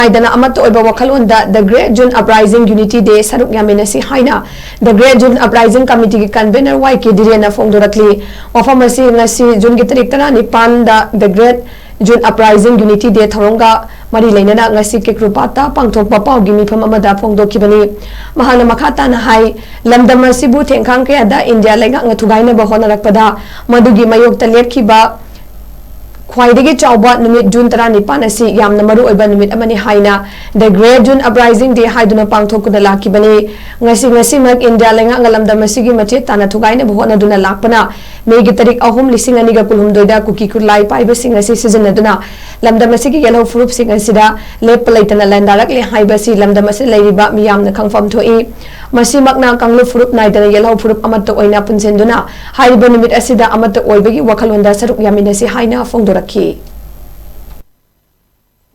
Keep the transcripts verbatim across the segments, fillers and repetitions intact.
ꯅꯥꯏꯗꯅ ꯑꯃꯠꯇ ꯑꯣꯏꯕ ꯋꯥꯈꯜꯂꯣꯟꯗ The Great June Uprising Unity Day ꯁꯔꯨꯛ ꯌꯥꯃꯤꯟꯅꯁꯤ ꯍꯥꯏꯅ The Great June Uprising Committeeꯒꯤ convener ꯋꯥꯏ ꯀꯦ ꯙꯤꯔꯦꯟꯅ ꯐꯣꯡꯗꯣꯔꯛꯂꯤ꯫ ꯋꯥꯐꯝ ꯑꯁꯤ ꯉꯁꯤ ꯖꯨꯟꯒꯤ ꯇꯥꯔꯤꯛ ꯇꯔꯥꯅꯤꯄꯥꯟꯗ The Great June Uprising Unity Day ꯊꯧꯔꯝꯒ ꯃꯔꯤ ꯂꯩꯅꯅ ꯉꯁꯤ ꯀꯦꯀ꯭ꯔꯨꯄꯥꯠꯇ ꯄꯥꯡꯊꯣꯛꯄ ꯄꯥꯎꯒꯤ ꯃꯤꯐꯝ ꯑꯃꯗ ꯐꯣꯡꯗꯣꯛꯈꯤꯕꯅꯤ꯫ ꯃꯍꯥꯛꯅ ꯃꯈꯥ ꯇꯥꯅ ꯍꯥꯏ, ꯂꯝꯗꯝ ꯑꯁꯤꯕꯨ ꯊꯦꯡꯈꯥꯡ ꯀꯌꯥꯗ ꯏꯟꯗꯤꯌꯥ ꯂꯩꯉꯥꯛꯅ ꯊꯨꯒꯥꯏꯅꯕ ꯍꯣꯠꯅꯔꯛꯄꯗ ꯃꯗꯨꯒꯤ ꯃꯥꯌꯣꯛꯇ ꯂꯦꯞꯈꯤꯕ ꯈ꯭ꯋꯥꯏꯗꯒꯤ ꯆꯥꯎꯕ ꯅꯨꯃꯤꯠ ꯖꯨꯟ ꯇꯔꯥꯅꯤꯄꯥꯟ ꯑꯁꯤ ꯌꯥꯝꯅ ꯃꯔꯨ ꯑꯣꯏꯕ ꯅꯨꯃꯤꯠ ꯑꯃꯅꯤ ꯍꯥꯏꯅ The Great June Uprising Day ꯍꯥꯏꯗꯨꯅ ꯄꯥꯡꯊꯣꯛꯇꯨꯅ ꯂꯥꯛꯈꯤꯕꯅꯤ꯫ ꯉꯁꯤ, ꯉꯁꯤꯃꯛ ꯏꯟꯗꯤꯌꯥ ꯂꯩꯉꯥꯛꯅ ꯂꯝꯗꯝ ꯑꯁꯤꯒꯤ ꯃꯆꯦꯠ ꯇꯥꯅ ꯊꯨꯒꯥꯏꯅꯕ ꯍꯣꯠꯅꯗꯨꯅ ꯂꯥꯛꯄꯅ ꯃꯦꯒꯤ ꯇꯥꯔꯤꯛ ꯑꯍꯨꯝ, ꯂꯤꯁꯤꯡ ꯑꯅꯤꯒ ꯀꯨꯟꯍꯨꯝꯗꯣꯏꯗ ꯀꯨꯀꯤ ꯈꯨꯠꯂꯥꯏ ꯄꯥꯏꯕꯁꯤꯡ ꯑꯁꯤ ꯁꯤꯖꯤꯟꯅꯗꯨꯅ ꯂꯝꯗꯝ ꯑꯁꯤꯒꯤ ꯌꯦꯜꯍꯧ ꯐꯨꯔꯨꯞꯁꯤꯡ ꯑꯁꯤꯗ ꯂꯦꯞꯄ ꯂꯩꯇꯅ ꯂꯥꯟꯗꯥꯔꯛꯂꯦ ꯍꯥꯏꯕꯁꯤ ꯂꯝꯗꯝ ꯑꯁꯤꯗ ꯂꯩꯔꯤꯕ ꯃꯤꯌꯥꯝꯅ ꯈꯪꯐꯝ ꯊꯣꯛꯏ꯫ ꯃꯁꯤꯃꯛꯅ ꯀꯥꯡꯂꯨꯞ ꯐꯨꯔꯨꯞ ꯅꯥꯏꯗꯅ ꯌꯦꯜꯍꯧ ꯐꯨꯔꯨꯞ ꯑꯃꯠꯇ ꯑꯣꯏꯅ ꯄꯨꯟꯁꯤꯟꯗꯨꯅ ꯍꯥꯏꯔꯤꯕ ꯅꯨꯃꯤꯠ ꯑꯁꯤꯗ ꯑꯃꯠꯇ ꯑꯣꯏꯕꯒꯤ ꯋꯥꯈꯜꯂꯣꯟꯗ ꯁꯔꯨꯛ ꯌꯥꯃꯤꯟꯅꯁꯤ ꯍꯥꯏꯅ ꯐꯣꯡꯗꯣꯔꯛꯈꯤ꯫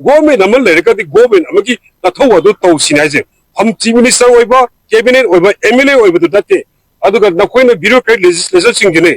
ꯒꯣꯔꯃꯦꯟ ꯑꯃ ꯂꯩꯔꯒꯗꯤ ꯒꯣꯔꯃꯦꯟ ꯑꯃꯒꯤ ꯅꯊꯧ ꯑꯗꯨ ꯇꯧꯁꯤꯅꯤ ꯍꯥꯏꯁꯦ꯫ ꯐꯝ ꯆꯤꯐ ꯃꯤꯅꯤꯁꯇꯔ ꯑꯣꯏꯕ, ꯀꯦꯕꯤꯅꯦꯠ ꯑꯣꯏꯕ, ꯑꯦꯝ ꯑꯦꯜ ꯑꯦ ꯑꯣꯏꯕꯗꯨ ꯅꯠꯇꯦ꯫ ꯑꯗꯨꯒ ꯅꯈꯣꯏꯅ ꯕ꯭ꯌꯨꯔꯣꯀ꯭ꯔꯦꯠ ꯂꯦꯖꯤꯁꯂꯦꯆꯔꯁꯤꯡꯗꯨꯅꯤ,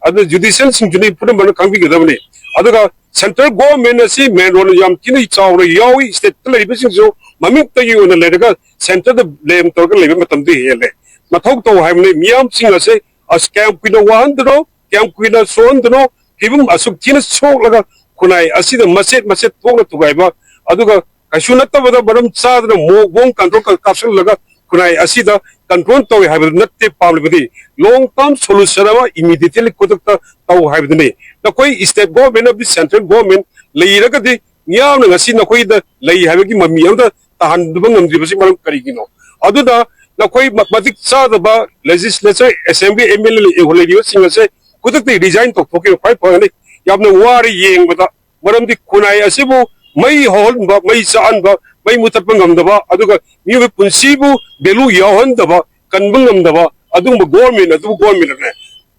ꯑꯗꯨ ꯖꯨꯗꯤꯁꯤꯌꯦꯜꯁꯤꯡꯗꯨꯅꯤ ꯄꯨꯝꯅꯃꯛꯅ ꯈꯪꯕꯤꯒꯗꯕꯅꯤ꯫ ꯑꯗꯨꯒ ꯁꯦꯟꯇ꯭ꯔꯦꯜ ꯒꯣꯔꯃꯦꯟ ꯑꯁꯤ ꯃꯦꯟ ꯔꯣꯜ ꯌꯥꯝ ꯊꯤꯅ ꯆꯥꯎꯅ ꯌꯥꯎꯏ꯫ ꯁ꯭ꯇꯦꯠꯇ ꯂꯩꯔꯤꯕꯁꯤꯡꯁꯨ ꯃꯃꯤꯡꯇꯒꯤ ꯑꯣꯏꯅ ꯂꯩꯔꯒ ꯁꯦꯟꯇꯔꯗ ꯕ꯭ꯂꯦꯝ ꯇꯧꯔꯒ ꯂꯩꯕ ꯃꯇꯝꯗꯤ ꯍꯦꯜꯂꯦ꯫ ꯃꯊꯧ ꯇꯧ ꯍꯥꯏꯕꯅꯤ꯫ ꯃꯤꯌꯥꯝꯁꯤꯡ ꯑꯁꯦ ꯑꯁ ꯀꯌꯥꯝ ꯀꯨꯏꯅ ꯋꯥꯍꯟꯗꯅꯣ, ꯀꯌꯥꯝ ꯀꯨꯏꯅ ꯁꯣꯛꯍꯟꯗꯅꯣ, ꯐꯤꯕꯝ ꯑꯁꯨꯛ ꯊꯤꯅ ꯁꯣꯛꯂꯒ ꯈꯨꯟꯅꯥꯏ ꯑꯁꯤꯗ ꯃꯆꯦꯠ ꯃꯆꯦꯠ ꯊꯣꯛꯅ ꯊꯨꯒꯥꯏꯕ, ꯑꯗꯨꯒ ꯀꯩꯁꯨ ꯅꯠꯇꯕꯗ ꯃꯔꯝ ꯆꯥꯗꯅ ꯃꯣꯛ ꯕꯣꯝ ꯀꯟꯇ꯭ꯔꯣꯜ ꯀꯥꯞꯁꯤꯜꯂꯒ ꯈꯨꯟꯅꯥꯏ ꯑꯁꯤꯗ ꯀꯟꯇ꯭ꯔꯣꯜ ꯇꯧꯏ ꯍꯥꯏꯕꯗꯨ ꯅꯠꯇꯦ꯫ ꯄꯥꯝꯂꯤꯕꯗꯤ ꯂꯣꯡ ꯇꯔꯝ ꯁꯣꯂꯨꯁꯟ ꯑꯃ ꯏꯃꯤꯗꯤꯌꯦꯠꯂꯤ ꯈꯨꯗꯛꯇ ꯇꯧ ꯍꯥꯏꯕꯗꯨꯅꯤ꯫ ꯅꯈꯣꯏ ꯁ꯭ꯇꯦꯠ ꯒꯣꯔꯃꯦꯟ ꯑꯃꯗꯤ ꯁꯦꯟꯇ꯭ꯔꯦꯜ ꯒꯣꯔꯃꯦꯟ ꯂꯩꯔꯒꯗꯤ ꯃꯤꯌꯥꯝꯅ ꯉꯁꯤ ꯅꯈꯣꯏꯗ ꯂꯩ ꯍꯥꯏꯕꯒꯤ ꯃꯃꯤ ꯑꯃꯇ ꯇꯥꯍꯟꯕ ꯉꯝꯗ꯭ꯔꯤꯕꯁꯤ ꯃꯔꯝ ꯀꯔꯤꯒꯤꯅꯣ? ꯑꯗꯨꯅ ꯅꯈꯣꯏ ꯃ-, ꯃꯇꯤꯛ ꯆꯥꯗꯕ ꯂꯦꯖꯤꯁꯂꯦꯆꯔ, ꯑꯦꯁꯦꯝꯕ꯭ꯂꯤ, ꯑꯦꯝ ꯑꯦꯜ ꯑꯦ ꯂꯩꯔꯤꯕꯁꯤꯡ ꯑꯁꯦ ꯈꯨꯗꯛꯇ ꯔꯤꯖꯥꯏꯟ ꯇꯧꯊꯣꯛꯈꯤꯕ ꯈ꯭ꯋꯥꯏ ꯐꯒꯅꯤ꯫ ꯌꯥꯝꯅ ꯋꯥꯔꯦ ꯌꯦꯡꯕꯗ, ꯃꯔꯝꯗꯤ ꯈꯨꯟꯅꯥꯏ ꯑꯁꯤꯕꯨ ꯃꯩ ꯍꯧꯍꯟꯕ, ꯃꯩ ꯆꯥꯛꯍꯟꯕ, ꯃꯩ ꯃꯨꯊꯠꯄ ꯉꯝꯗꯕ, ꯑꯗꯨꯒ ꯃꯤꯑꯣꯏꯕ ꯄꯨꯟꯁꯤꯕꯨ ꯚꯦꯂꯨ ꯌꯥꯎꯍꯟꯗꯕ, ꯀꯟꯕ ꯉꯝꯗꯕ ꯑꯗꯨꯒꯨꯝꯕ ꯒꯣꯔꯃꯦꯟ ꯑꯗꯨꯕꯨ ꯒꯣꯔꯃꯦꯟ ꯑꯃꯅꯦ꯫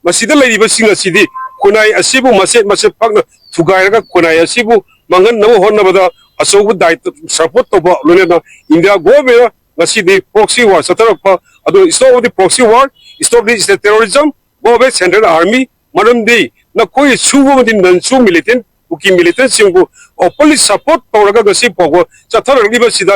ꯃꯁꯤꯗ ꯂꯩꯔꯤꯕꯁꯤꯡ ꯑꯁꯤꯗꯤ ꯈꯨꯟꯅꯥꯏ ꯑꯁꯤꯕꯨ ꯃꯆꯦꯠ ꯃꯆꯦꯠ ꯄꯥꯛꯅ ꯊꯨꯒꯥꯏꯔꯒ ꯈꯨꯟꯅꯥꯏ ꯑꯁꯤꯕꯨ ꯃꯥꯡꯍꯟꯅꯕ ꯍꯣꯠꯅꯕꯗ ꯑꯆꯧꯕ ꯗꯥꯏꯇ ꯁꯄꯣꯔꯠ ꯇꯧꯕ, ꯂꯣꯏꯅꯅ ꯏꯟꯗꯤꯌꯥ ꯒꯣꯔꯃꯦꯟꯅ ꯉꯁꯤꯗꯤ ꯄ꯭ꯔꯣꯛꯁꯤ ꯋꯥꯔ ꯆꯠꯊꯔꯛꯄ, ꯑꯗꯨ stop the proxy war, stop the terrorism, go back central army, ꯃꯔꯝꯗꯤ ꯅꯈꯣꯏ ꯁꯨꯕ ꯑꯃꯗꯤ ꯅꯟ ꯁꯨ ꯃꯤꯂꯤꯇꯦꯟ ꯀꯨꯀꯤ ꯃꯤꯂꯤꯇꯦꯟꯁꯤꯡꯕꯨ ꯑꯣꯄꯟꯂꯤ ꯁꯄꯣꯔꯠ ꯇꯧꯔꯒ ꯉꯁꯤ ꯐꯥꯎꯕ ꯆꯠꯊꯔꯛꯂꯤꯕꯁꯤꯗ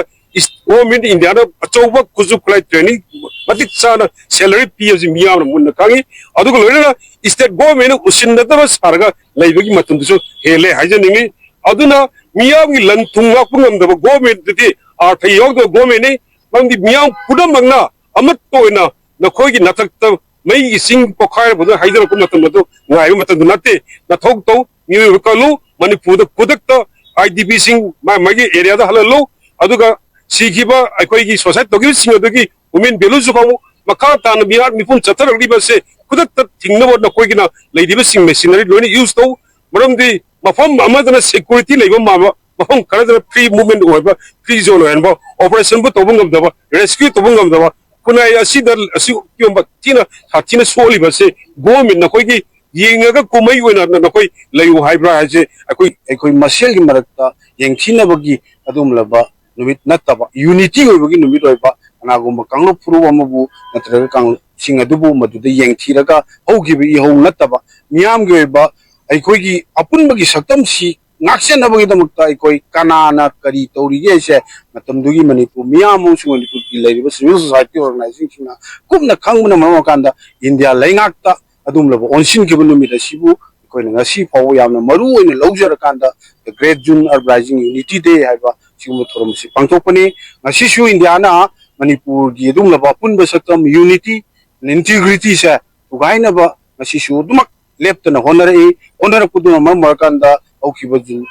ꯒꯣꯔꯃꯦꯟ ꯏꯟꯗꯤꯌꯥꯅ ꯑꯆꯧꯕ ꯈꯨꯠꯁꯨ ꯈꯨꯠꯂꯥꯏ ꯇ꯭ꯔꯦꯅꯤꯡ ꯃꯇꯤꯛ ꯆꯥꯅ ꯁꯦꯂꯔꯤ ꯄꯤ ꯍꯥꯏꯕꯁꯤ ꯃꯤꯌꯥꯝꯅ ꯃꯨꯟꯅ ꯈꯪꯉꯤ꯫ ꯑꯗꯨꯒ ꯂꯣꯏꯅꯅ ꯁ꯭ꯇꯦꯠ ꯒꯣꯔꯃꯦꯟꯅ ꯎꯁꯤꯟꯅꯗꯕ ꯁꯥꯔꯒ ꯂꯩꯕꯒꯤ ꯃꯇꯝꯗꯁꯨ ꯍꯦꯜꯂꯦ ꯍꯥꯏꯖꯅꯤꯡꯉꯤ꯫ ꯑꯗꯨꯅ ꯃꯤꯌꯥꯝꯒꯤ ꯂꯟ ꯊꯨꯝ ꯉꯥꯛꯄ ꯉꯝꯗꯕ ꯒꯣꯔꯃꯦꯟꯗꯗꯤ ꯑꯥꯔꯊ ꯌꯥꯎꯗꯕ ꯒꯣꯔꯃꯦꯟꯅꯤ꯫ ꯃꯔꯝꯗꯤ ꯃꯤꯌꯥꯝ ꯄꯨꯝꯅꯃꯛꯅ ꯑꯃꯠꯇ ꯑꯣꯏꯅ ꯅꯈꯣꯏꯒꯤ ꯅꯊꯛꯇ ꯃꯩꯒꯤ ꯆꯤꯡ ꯄꯣꯈꯥꯏꯔꯕꯗꯨ ꯍꯥꯏꯗꯔꯛꯄ ꯃꯇꯝ ꯑꯗꯨ ꯉꯥꯏꯕ ꯃꯇꯝꯗꯨ ꯅꯠꯇꯦ꯫ ꯅꯊꯧ ꯇꯧ, ꯃꯤꯑꯣꯏꯕ ꯀꯜꯂꯨ, ꯃꯅꯤꯄꯨꯔꯗ ꯈꯨꯗꯛꯇ ꯑꯥꯏ ꯗꯤ ꯄꯤꯁꯤꯡ ꯃꯥ ꯃꯥꯒꯤ ꯑꯦꯔꯤꯌꯥꯗ ꯍꯜꯍꯜꯂꯨ, ꯑꯗꯨꯒ ꯁꯤꯈꯤꯕ ꯑꯩꯈꯣꯏꯒꯤ ꯁꯨꯁꯥꯏꯠ ꯇꯧꯈꯤꯕꯁꯤꯡ ꯑꯗꯨꯒꯤ ꯍ꯭ꯌꯨꯃꯦꯟ ꯚꯦꯂꯨꯁꯨ ꯈꯪꯉꯨ꯫ ꯃꯈꯥ ꯇꯥꯅ ꯃꯤꯍꯥꯠ ꯃꯤꯄꯨꯝ ꯆꯠꯊꯔꯛꯂꯤꯕꯁꯦ ꯈꯨꯗꯛꯇ ꯊꯤꯡꯅꯕ ꯅꯈꯣꯏꯒꯤꯅ ꯂꯩꯔꯤꯕꯁꯤꯡ ꯃꯦꯁꯤꯅꯔꯤ ꯂꯣꯏꯅ ꯌꯨꯁ ꯇꯧ꯫ ꯃꯔꯝꯗꯤ ꯃꯐꯝ ꯑꯃꯗꯅ ꯁꯦꯀ꯭ꯌꯨꯔꯤꯇꯤ ꯂꯩꯕ ꯃꯥꯟꯕ, ꯃꯐꯝ ꯈꯔꯗꯅ ꯐ꯭ꯔꯤ ꯃꯨꯚꯃꯦꯟ ꯑꯣꯏꯍꯟꯕ, ꯐ꯭ꯔꯤ ꯖꯣꯟ ꯑꯣꯏꯍꯟꯕ, ꯑꯣꯄꯔꯦꯁꯟꯕꯨ ꯇꯧꯕ ꯉꯝꯗꯕ, ꯔꯦꯁꯀ꯭ꯌꯨ ꯇꯧꯕ ꯉꯝꯗꯕ, ꯈꯨꯟꯅꯥꯏ ꯑꯁꯤꯗ ꯑꯁꯤꯒꯨꯝꯕ ꯊꯤꯅ ꯁꯥꯊꯤꯅ ꯁꯣꯛꯂꯤꯕꯁꯦ ꯒꯣꯔꯃꯦꯟ ꯅꯈꯣꯏꯒꯤ ꯌꯦꯡꯉꯒ ꯀꯨꯝꯍꯩ ꯑꯣꯏꯅ ꯅꯈꯣꯏ ꯂꯩꯌꯨ ꯍꯥꯏꯕ꯭ꯔꯥ ꯍꯥꯏꯁꯦ ꯑꯩꯈꯣꯏ ꯑꯩꯈꯣꯏ ꯃꯁꯦꯜꯒꯤ ꯃꯔꯛꯇ ꯌꯦꯡꯊꯤꯅꯕꯒꯤ ꯑꯗꯨꯒꯨꯝꯂꯕ ꯅꯨꯃꯤꯠ ꯅꯠꯇꯕ, ꯌꯨꯅꯤꯇꯤ ꯑꯣꯏꯕꯒꯤ ꯅꯨꯃꯤꯠ ꯑꯣꯏꯕ, ꯀꯅꯥꯒꯨꯝꯕ ꯀꯥꯡꯂꯨꯞ ꯐꯨꯔꯨꯞ ꯑꯃꯕꯨ ꯅꯠꯇ꯭ꯔꯒ ꯀꯥꯡꯂꯨꯞꯁꯤꯡ ꯑꯗꯨꯕꯨ ꯃꯗꯨꯗ ꯌꯦꯡꯊꯤꯔꯒ ꯍꯧꯈꯤꯕ ꯏꯍꯧ ꯅꯠꯇꯕ, ꯃꯤꯌꯥꯝꯒꯤ ꯑꯣꯏꯕ ꯑꯩꯈꯣꯏꯒꯤ ꯑꯄꯨꯟꯕꯒꯤ ꯁꯛꯇꯝꯁꯤ ꯉꯥꯛꯁꯦꯟꯅꯕꯒꯤꯗꯃꯛꯇ ꯑꯩꯈꯣꯏ ꯀꯅꯥꯅ ꯀꯔꯤ ꯇꯧꯔꯤꯒꯦ ꯍꯥꯏꯁꯦ ꯃꯇꯝꯗꯨꯒꯤ ꯃꯅꯤꯄꯨꯔ ꯃꯤꯌꯥꯝ ꯑꯃꯁꯨꯡ ꯃꯅꯤꯄꯨꯔꯒꯤ ꯂꯩꯔꯤꯕ ꯁꯤꯚꯤꯜ ꯁꯣꯁꯥꯏꯇꯤ ꯑꯣꯔꯒꯅꯥꯏꯖꯦꯁꯟꯁꯤꯡꯅ ꯀꯨꯞꯅ ꯈꯪꯕꯅ ꯃꯔꯝ ꯑꯣꯏꯔꯀꯥꯟꯗ ꯏꯟꯗꯤꯌꯥ ꯂꯩꯉꯥꯛꯇ ꯑꯗꯨꯒꯨꯝꯂꯕ ꯑꯣꯟꯁꯤꯟꯈꯤꯕ ꯅꯨꯃꯤꯠ ꯑꯁꯤꯕꯨ ꯑꯩꯈꯣꯏꯅ ꯉꯁꯤ ꯐꯥꯎꯕ ꯌꯥꯝꯅ ꯃꯔꯨ ꯑꯣꯏꯅ ꯂꯧꯖꯔꯀꯥꯟꯗ The Great June Uprising Unity Day ꯍꯥꯏꯕ ꯁꯤꯒꯨꯝꯕ ꯊꯧꯔꯝ ꯑꯁꯤ ꯄꯥꯡꯊꯣꯛꯄꯅꯤ꯫ ꯉꯁꯤꯁꯨ ꯏꯟꯗꯤꯌꯥꯅ ꯃꯅꯤꯄꯨꯔꯒꯤ ꯑꯗꯨꯒꯨꯝꯂꯕ ꯑꯄꯨꯟꯕ ꯁꯛꯇꯝ, ꯌꯨꯅꯤꯇꯤ, ꯏꯟꯇꯤꯒ꯭ꯔꯤꯇꯤꯁꯦ ꯊꯨꯒꯥꯏꯅꯕ ꯉꯁꯤꯁꯨ ꯑꯗꯨꯃꯛ ꯂꯦꯞꯇꯅ ꯍꯣꯠꯅꯔꯛꯏ꯫ ꯍꯣꯠꯅꯔꯛꯄꯗꯨꯅ ꯃꯔꯝ ꯑꯣꯏꯔꯀꯥꯟꯗ ꯍꯧꯈꯤꯕ ꯖꯨ-,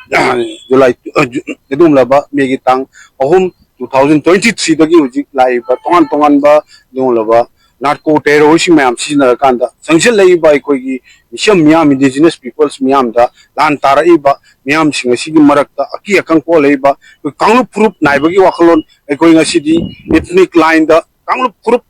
ꯖꯨꯂꯥꯏ, ꯑ, ꯖꯨ-, ꯑꯗꯨꯒꯨꯝꯂꯕ ꯃꯦꯒꯤ ꯇꯥꯡ ꯑꯍꯨꯝ, two thousand twenty threeꯗꯒꯤ ꯍꯧꯖꯤꯛ ꯂꯥꯛꯏꯕ ꯇꯣꯉꯥꯟ ꯇꯣꯉꯥꯟꯕ ꯑꯗꯨꯒꯨꯝꯂꯕ ꯅꯥꯔꯀꯣ ꯇꯦꯔꯣꯔꯤꯁꯁꯤꯡ ꯃꯌꯥꯝ ꯁꯤꯖꯤꯟꯅꯔꯀꯥꯟꯗ ꯆꯪꯁꯤꯜꯂꯛꯏꯕ ꯑꯩꯈꯣꯏꯒꯤ ꯃꯤꯆꯝ ꯃꯤꯌꯥꯝ, indigenous peoples ꯃꯤꯌꯥꯝꯗ ꯂꯥꯟ ꯇꯥꯔꯛꯏꯕ ꯃꯤꯌꯥꯝꯁꯤꯡ ꯑꯁꯤꯒꯤ ꯃꯔꯛꯇ ꯑꯀꯤ ꯑꯈꯪ ꯄꯣꯛꯍꯜꯂꯛꯏꯕ ꯑꯩꯈꯣꯏ ꯀꯥꯡꯂꯨꯞ ꯐꯨꯔꯨꯞ ꯅꯥꯏꯕꯒꯤ ꯋꯥꯈꯜꯂꯣꯟ, ꯑꯩꯈꯣꯏ ꯉꯁꯤꯗꯤ ethnic lineꯗ ꯀꯥꯡꯂꯨꯞ ꯐꯨꯔꯨꯞ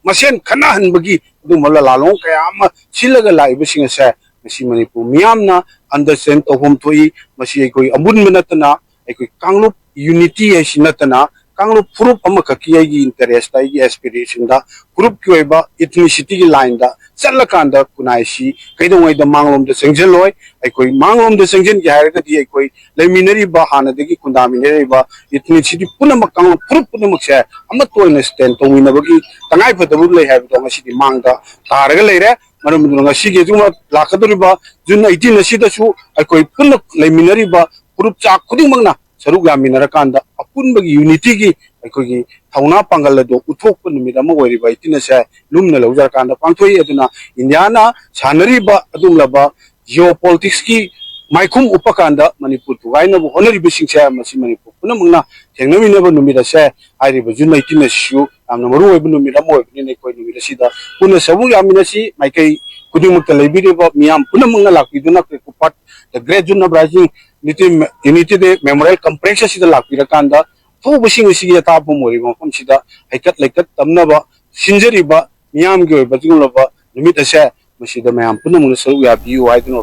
ꯃꯁꯦꯟ ꯈꯠꯅꯍꯟꯕꯒꯤ ꯑꯗꯨꯒꯨꯝꯕ ꯂꯥꯂꯣꯡ ꯀꯌꯥ ꯑꯃ ꯁꯤꯜꯂꯒ ꯂꯥꯛꯏꯕꯁꯤꯡ ꯑꯁꯦ ꯉꯁꯤ ꯃꯅꯤꯄꯨꯔ ꯃꯤꯌꯥꯝꯅ understand ꯇꯧꯐꯝ ꯊꯣꯛꯏ꯫ ꯃꯁꯤ ꯑꯩꯈꯣꯏ ꯑꯄꯨꯟꯕ ꯅꯠꯇꯅ ꯑꯩꯈꯣꯏ ꯀꯥꯡꯂꯨꯞ unity ꯍꯥꯏꯁꯤ ꯅꯠꯇꯅ ꯀꯥꯡꯂꯨꯞ ꯐꯨꯔꯨꯞ ꯑꯃꯈꯛꯀꯤ ꯑꯩꯒꯤ interest, ꯑꯩꯒꯤ aspiration ꯗ, ꯐꯨꯔꯨꯞꯀꯤ ꯑꯣꯏꯕ ethnicity ꯒꯤ line ꯗ ꯆꯠꯂꯀꯥꯟꯗ ꯈꯨꯟꯅꯥꯏꯁꯤ ꯀꯩꯗꯧꯉꯩꯗ ꯃꯥꯡꯂꯣꯝꯗ ꯆꯪꯁꯤꯜꯂꯣꯏ꯫ ꯑꯩꯈꯣꯏ ꯃꯥꯡꯂꯣꯝꯗ ꯆꯪꯁꯤꯟꯒꯦ ꯍꯥꯏꯔꯒꯗꯤ ꯑꯩꯈꯣꯏ ꯂꯩꯃꯤꯟꯅꯔꯤꯕ, ꯍꯥꯟꯅꯗꯒꯤ ꯈꯨꯟꯗꯥꯃꯤꯟꯅꯔꯤꯕ ethnicity ꯄꯨꯝꯅꯃꯛ, ꯀꯥꯡꯂꯨꯞ ꯐꯨꯔꯨꯞ ꯄꯨꯝꯅꯃꯛꯁꯦ ꯑꯃꯠꯇ ꯑꯣꯏꯅ stand ꯇꯧꯃꯤꯟꯅꯕꯒꯤ ꯇꯉꯥꯏꯐꯗꯕ ꯂꯩ ꯍꯥꯏꯕꯗꯣ ꯉꯁꯤꯗꯤ ꯃꯥꯡꯗ ꯇꯥꯔꯒ ꯂꯩꯔꯦ꯫ ꯃꯔꯝ ꯑꯗꯨꯅ ꯉꯁꯤꯒꯤ ꯑꯗꯨꯒꯨꯝꯕ ꯂꯥꯛꯀꯗꯧꯔꯤꯕ June eighteen ꯑꯁꯤꯗꯁꯨ ꯑꯩꯈꯣꯏ ꯄꯨꯟꯅ ꯂꯩꯃꯤꯟꯅꯔꯤꯕ ꯐꯨꯔꯨꯞ ꯆꯥ ꯈꯨꯗꯤꯡꯃꯛꯅ ꯁꯔꯨꯛ ꯌꯥꯃꯤꯟꯅꯔꯀꯥꯟꯗ ꯑꯄꯨꯟꯕꯒꯤ unity ꯒꯤ ꯑꯩꯈꯣꯏꯒꯤ ꯊꯧꯅꯥ ꯄꯥꯡꯒꯜ ꯑꯗꯨ ꯎꯠꯊꯣꯛꯄ ꯅꯨꯃꯤꯠ ꯑꯃ ꯑꯣꯏꯔꯤꯕ eighteen ꯑꯁꯦ ꯂꯨꯝꯅ ꯂꯧꯖꯔꯀꯥꯟꯗ ꯄꯥꯡꯊꯣꯛꯏ꯫ ꯑꯗꯨꯅ ꯏꯟꯗꯤꯌꯥꯅ ꯁꯥꯟꯅꯔꯤꯕ ꯑꯗꯨꯒꯨꯝꯂꯕ geopolitics ꯀꯤ ꯃꯥꯏꯈꯨꯝ ꯎꯞꯄ ꯀꯥꯟꯗ ꯃꯅꯤꯄꯨꯔ ꯊꯨꯒꯥꯏꯅꯕ ꯍꯣꯠꯅꯔꯤꯕꯁꯤꯡꯁꯦ, ꯃꯁꯤ ꯃꯅꯤꯄꯨꯔ ꯄꯨꯝꯅꯃꯛꯅ ꯊꯦꯡꯅꯃꯤꯟꯅꯕ ꯅꯨꯃꯤꯠ ꯑꯁꯦ, ꯍꯥꯏꯔꯤꯕ June eighteen ꯑꯁꯤꯁꯨ ꯌꯥꯝꯅ ꯃꯔꯨ ꯑꯣꯏꯕ ꯅꯨꯃꯤꯠ ꯑꯃ ꯑꯣꯏꯕꯅꯤꯅ, ꯑꯩꯈꯣꯏ ꯅꯨꯃꯤꯠ ꯑꯁꯤꯗ ꯄꯨꯟꯅ ꯁꯔꯨꯛ ꯌꯥꯃꯤꯟꯅꯁꯤ꯫ ꯃꯥꯏꯀꯩ ꯈꯨꯗꯤꯡꯃꯛꯇ ꯂꯩꯕꯤꯔꯤꯕ ꯃꯤꯌꯥꯝ ꯄꯨꯝꯅꯃꯛꯅ ꯂꯥꯛꯄꯤꯗꯨꯅ ꯀ꯭ꯔꯦꯀꯨꯄꯥꯠ The Great June Uprising Unity, Unity Day Memorial Complex ꯑꯁꯤꯗ ꯂꯥꯛꯄꯤꯔꯀꯥꯟꯗ ꯊꯣꯛꯎꯕꯁꯤꯡ ꯑꯁꯤꯒꯤ ꯑꯇꯥꯕꯐꯝ ꯑꯣꯏꯔꯤꯕ ꯃꯐꯝꯁꯤꯗ ꯍꯩꯀꯠ ꯂꯩꯀꯠ ꯇꯝꯅꯕ ꯁꯤꯟꯖꯔꯤꯕ ꯃꯤꯌꯥꯝꯒꯤ ꯑꯣꯏꯕ ꯑꯗꯨꯒꯨꯝꯂꯕ ꯅꯨꯃꯤꯠ ꯑꯁꯦ, ꯃꯁꯤꯗ ꯃꯌꯥꯝ ꯄꯨꯝꯅꯃꯛꯅ ꯁꯔꯨꯛ ꯌꯥꯕꯤꯌꯨ ꯍꯥꯏꯗꯨꯅ